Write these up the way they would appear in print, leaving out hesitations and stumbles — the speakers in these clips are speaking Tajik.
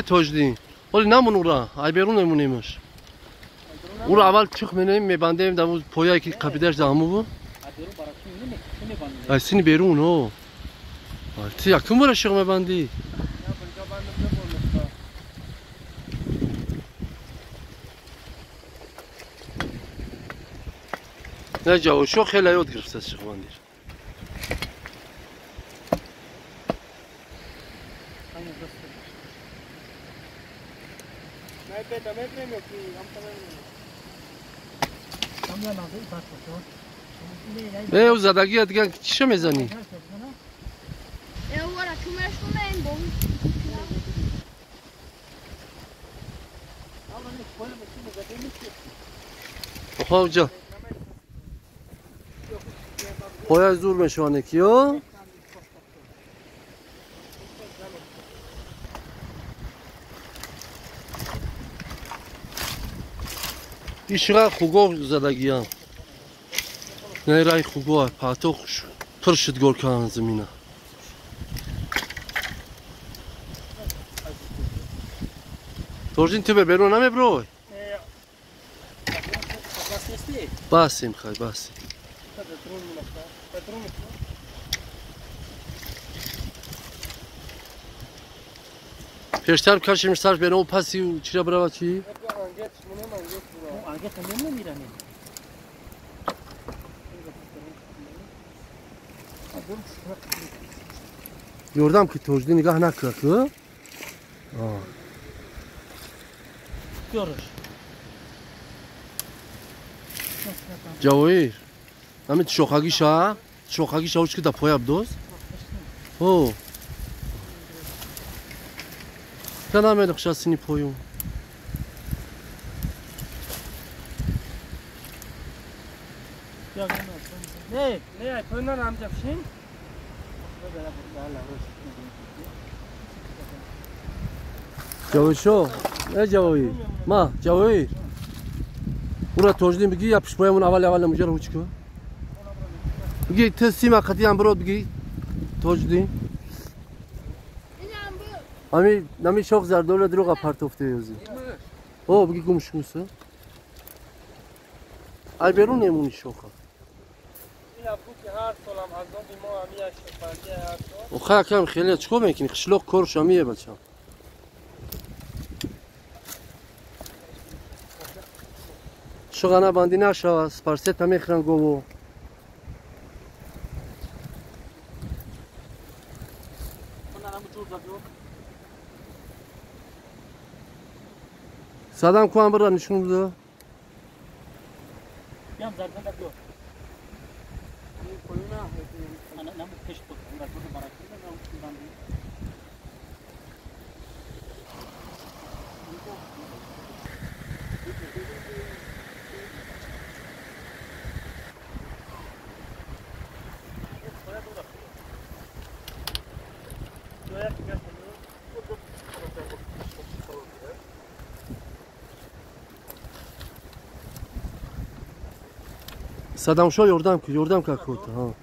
Тоҷдин оли намон ура ай берун мемонемаш ура аввал чих менем мебандем дар пояе ки қапидаш дар ҳамуву ай сини берун о ти якум бора шиғ мебандӣ не ҷавошо хеле ёд гирифтааст шиғбандир. Э, задагия дигар чиша мезанӣ? Охо, поя зур мешаване киё? Ишра хуго задагиям. Не рай хуго патох пур шуд гор кан замина. Торжин ту берун намеброй? Басим хай басим. Пештар кашим сар берун паси чира брава чи? Ёрдам ки тоҷди нигаҳ накард, ку? Ҷавоир, ҳамин шохагиша, шохагиша уч ки да поя бдоз? О. Та намедохша сини поюм. Не, не, поюнан амҷабшин. Ҷавоишо, э ҷавоир, ма ҷавоир. Ура тоҷдин бигӣ я пишпоямон аввал аввал муҷара ҳуч ку. Бигӣ ту сима қатиям бирод бигӣ тоҷдин. Ами нами шох зардола дурӯға партофта ёзи. О бигӣ гумш кунса. Ай берун немуни шоха. Охай акам хеле чикор мекунӣ? Қишлоқ корш амие бачам. Шуғана банди нашава, спарсета мехӯран гово. Садам куан бира нишон буда. Садамшо ёрдам ку, ёрдам ка кот, ҳа.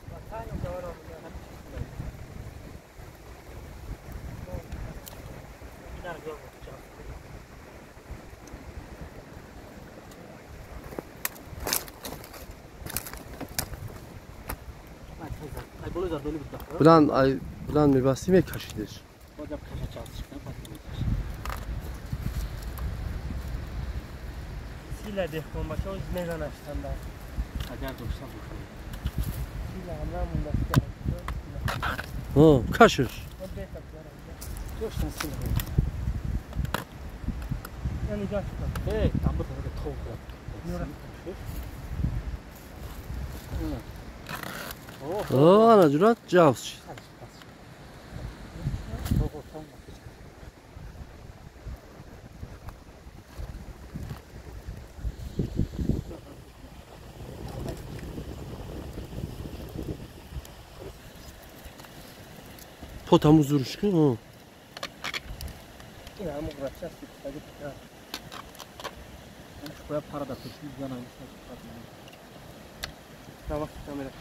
Буланд ай буланд мебасти мекашидеш. Сила деҳқон бачаҳо мезанаштанда. Агар дошта бошад. Сила ҳам намондаст. О, кашиш. Доштан сила. Яъне гашта. Эй, там бо тов. О, ана ҷурат ҷавз шид. Пот ҳаму зурш ку. Ин ҳаму грачасти кстати. Бояд пара да пеши бизанам. На вақти камера.